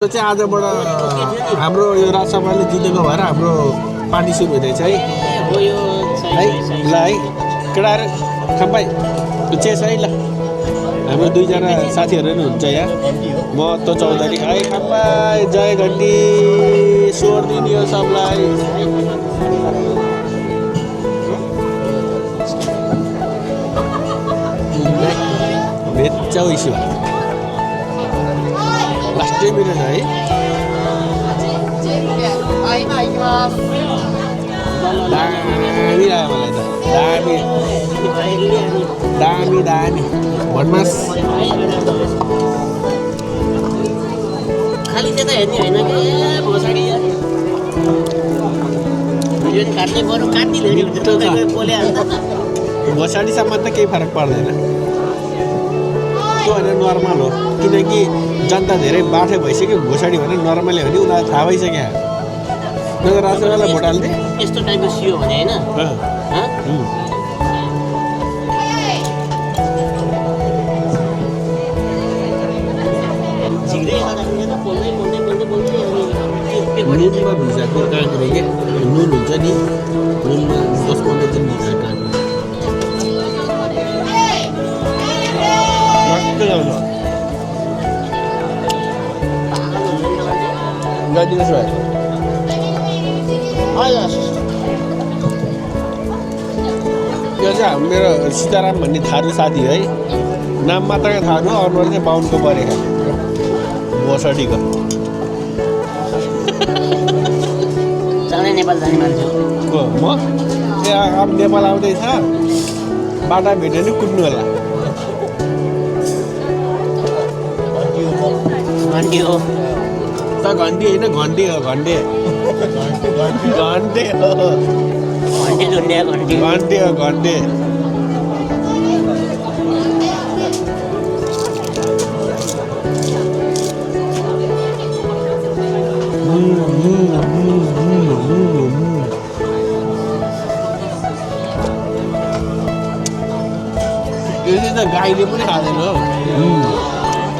चाहिँ आजबाट हाम्रो यो राजसभाले जितेको भएर हाम्रो पार्टी सुरु हुँदैछ है है ल है केटाहरू खम्पाई चेस है ल हाम्रो दुईजना साथीहरू पनि हुन्छ यहाँ म त चौधरी है खम्पाई जय घन्टी स्वर दिने सबलाई बेच्चा इस्यु लास्टै मिनट है दामी लाग्यो मलाई त दामी दामी दामी भटमास खाली त्यता हेर्ने होइन कि भोसाडी भिडियो काट्ने बरु काटिदिने हुन्छ बोले भोसाडीसम्म त केही फरक पर्दैन त्यो होइन नर्मल हो किनकि जनता धेरै बाठे भइसक्यो भोसाडी भने नर्मलै हो नि उनीहरूलाई थाहा भइसक्यो नगर राजसभालाई भोट हाल्थे यस्तो टाइपको सियो भने होइन नुनमा भिजाको काँक्रे के नुन हुन्छ नि नुनमा 10-15 दिन भिजा काँक्रे गरिदिनुहोस् भाइ यो चाहिँ मेरो सीताराम भन्ने थारू साथी है नाम मात्रकै थारू अनुहार चाहिँ बाहुनको परेको भोसडीको चाँडै नेपाल जाने मान्छे हो म अब नेपाल आउँदैछ बाटा भेट्यो भने कुद्नु होला घन्टी हो त घन्टी होइन घन्टे हो घन्टे घन्टे हो घन्टी झुन्ड्या घन्टी घन्टे हो घन्टे यो चाहिँ त गाईले पनि खाँदैन हो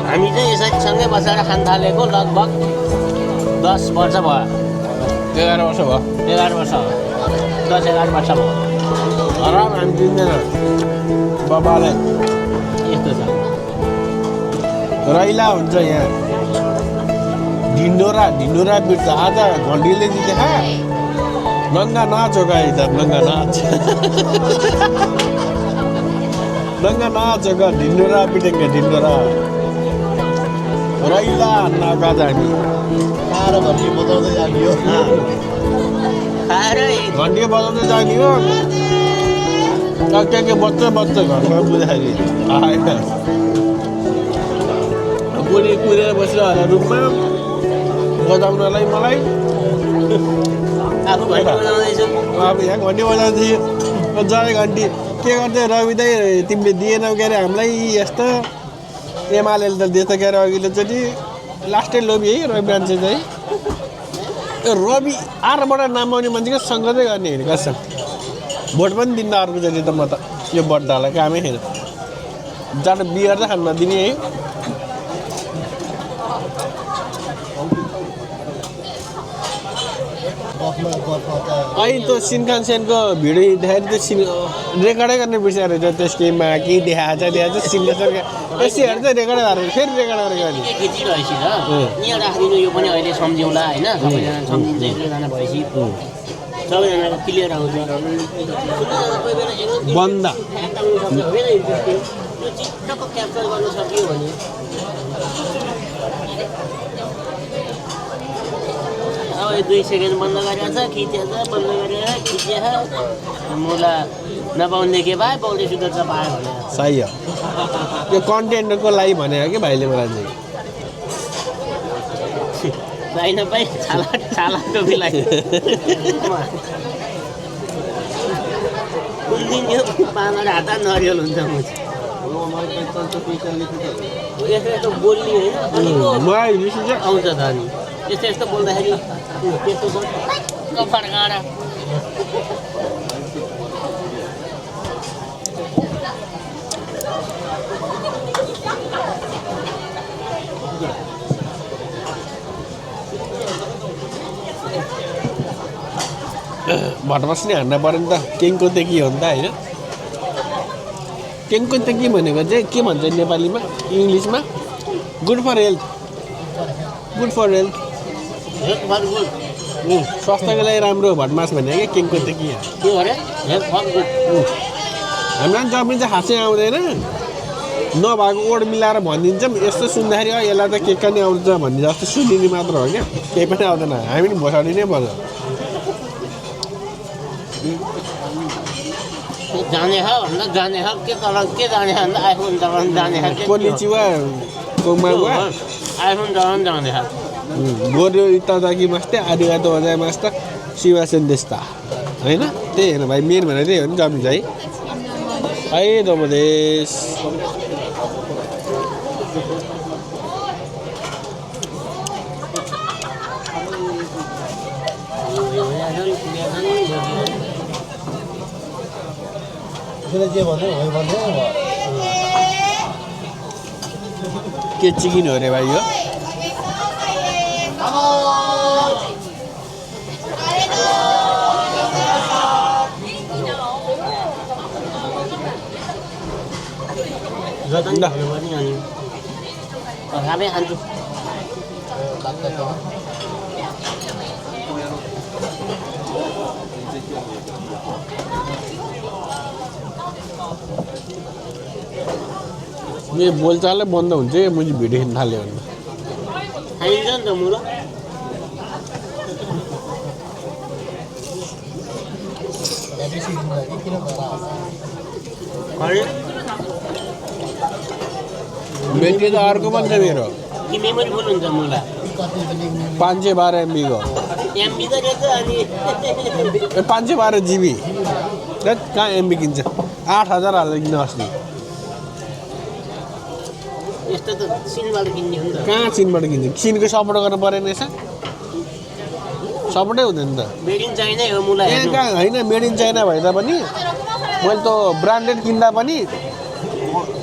हामी चाहिँ यसरी सँगै बसेर खान थालेको लगभग 10 वर्ष भयो 11 वर्ष भयो 11 वर्ष 10-11 वर्ष भयो आराम हामी दिँदैन बाबालाई यस्तो छ रैला हुन्छ यहाँ ढिन्डोरा बिर्छ आज घन्टीले जिते खा नङ्गा नाच हो गाई त नङ्गा नाच नङ्गा नाच हो गा ढिन्डोरा पिटेको ढिन्डोरा रैला नागा जाने आएर घन्टी बजाउँदै जाने हो घन्टी बजाउँदै जाने हो के बच्च घरमा बुझ्दाखेरि आएन बुढी कुदेर बसेर होला रुममा बजाउनलाई मलाई आफू घन्टी बजाउँदैछु अब यहाँ घन्टी बजाउँदै जय घन्टी के गर्दै रवि दाइ तिमीले दिएनौ के अरे हामीलाई यस्तो एमाले त दिएछ के अरे अघिल्लोचोटि लास्टै लोभी है रवि मान्छे चाहिँ रवि आरबाट नाम आउने मान्छेको सङ्गतै गर्ने हेरेको कसम भोट पनि दिन्न अर्कोचोटि त म त यो बड्डालाई कामै छैन जाँदा बियर त खान नदिने है अहिले त सिनखानसेनको भिडियो हेर्दाखेरि त्यो रेकर्डै गर्ने बिर्सेर रहेछ त्यसकोमा के देखाएको छ सिग्नेचर यसो हेर्छ रेकर्ड गरेर फेरि रेकर्ड गरेर गर्ने खिचिरहेपछि त यहाँ राखिदिनु यो पनि अहिले सम्झौँला होइन सबैजना सम्झिन्छ एकजना भएपछि सबैजनाको क्लियर आउँछ बन्दा चित्तको क्याप्चर गर्न सक्यो भने अब 2 सेकेन्ड बन्द गरेर छ खिचेछ बन्द गरेर खिचेछ मुला नपाउने के भए पाउने सुधार छ पायो भने सही हो यो कन्टेन्टको लागि भने हो कि भाइले मलाई चाहिँ चाहिन पाइ छाला टोपीलाई कुन दिन यो पाँच हात नरियल हुन्छ म यस्तो यस्तो बोल्ने होइन आउँछ त अनि यस्तो यस्तो बोल्दाखेरि त्यस्तो कपाड गाडा भटमास नै हान्न पऱ्यो नि त केङको तेकी हो नि त होइन केङको तेकी भनेको चाहिँ के भन्छ नेपालीमा इङ्ग्लिसमा good for health good for health health for good स्वास्थ्यको लागि राम्रो हो भटमास भने क्या केङको तेकी के अरे हेल्थ फर गुड हामीलाई पनि जमिन चाहिँ खासै आउँदैन नभएको ओड मिलाएर भनिदिन्छौँ यस्तो सुन्दाखेरि यसलाई त के कहाँ नि आउँछ भन्ने जस्तो सुनिने मात्र हो क्या केही पनि आउँदैन हामी पनि भोसाडी नै पर्छ जाने हो भन्दा जाने हो के तर के जाने हो भन्दा आइफोन चलाउनु जाने हो कोनिचिवा कोमावा आइफोन चलाउनु जाने हो गोरु इत्तादाकी मास्ते आदिवातो अजाय मास्ता शिवासेन देस्ता होइन त्यही होइन भाइ मेन भनेर त्यही हो नि जमिन चाहिँ है दमदेश उसले जे भन्यो हो भन्यो के चिकन हो रे भाइ यो जतन भन्नु पनि अनि खाबै खान्छु मेरो बोलचालै बन्द हुन्छ मैले भिडियो खेल्न थाल्यो भने खाइन्छ नि त मुलो अरे ब्याट्री त अर्को पनि छ मेरो कि मेमोरी फुल हुन्छ मुला 512 MB को एमबी त रहेछ अनि 512 GB कहाँ MB किन्छ 8000 हालेर किन अस्ति यस्तो त सिनबाट किन्ने हो नि त कहाँ चिनबाट किन्छ चिनको सपोर्ट गर्नु परेन रहेछ सपोर्टै हुँदैन त मेड इन चाइनै हो मुला यहाँ हेर्नु कहाँ होइन मेड इन चाइना भए तापनि मैले त ब्रान्डेड किन्दा पनि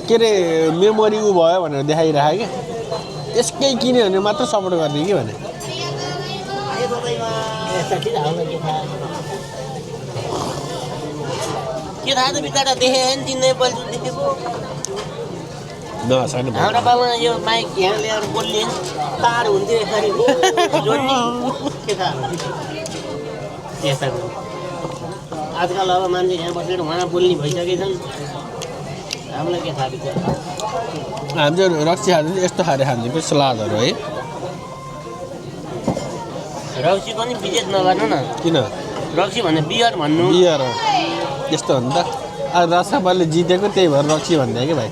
के अरे मेमोरी उ भयो भनेर देखाइराखेँ क्या त्यसकै किन्यो भने मात्र सपोर्ट गर्ने कि भने के थाहा त बिचरा देखे नि चिन्दै पल्ट देखेको छैन हाम्रो बाबा यो माइक यहाँ ल्याएर बोल्ने तार हुन्थ्यो यसरी जोड्ने के थाहा त्यस्ता आजकल अब मान्छे यहाँ बसेर उहाँ बोल्ने भइसकेछन् हामीलाई के थाहा बिचरा हामी चाहिँ रक्सी खाँदा चाहिँ यस्तो खाएर खान्छ कि सलादहरू है रक्सी पनि विजेत नगर्नु न किन रक्सी भन्ने बियर भन्नु बियर हो यस्तो हो नि त अब राजसभाले जितेको त्यही भएर रक्सी भन्दै कि भाइ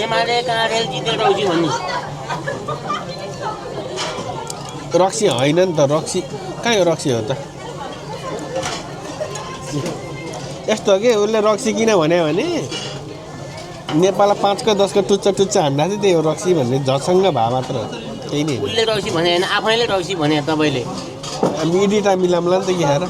एमाले काँडेल जिते रक्सी भन्नु रक्सी होइन नि त रक्सी कहाँ हो रक्सी हो त यस्तो हो कि उसले रक्सी किन भन्यो भने नेपाललाई 5 को 10 को टुच्चा टुच्चा हान्दा चाहिँ त्यही हो रक्सी भन्ने झसँग भए मात्र हो केही नै उसले रक्सी भने होइन आफैले रक्सी भने तपाईँले हामी इडिटा मिलाउँला नि त के खाएर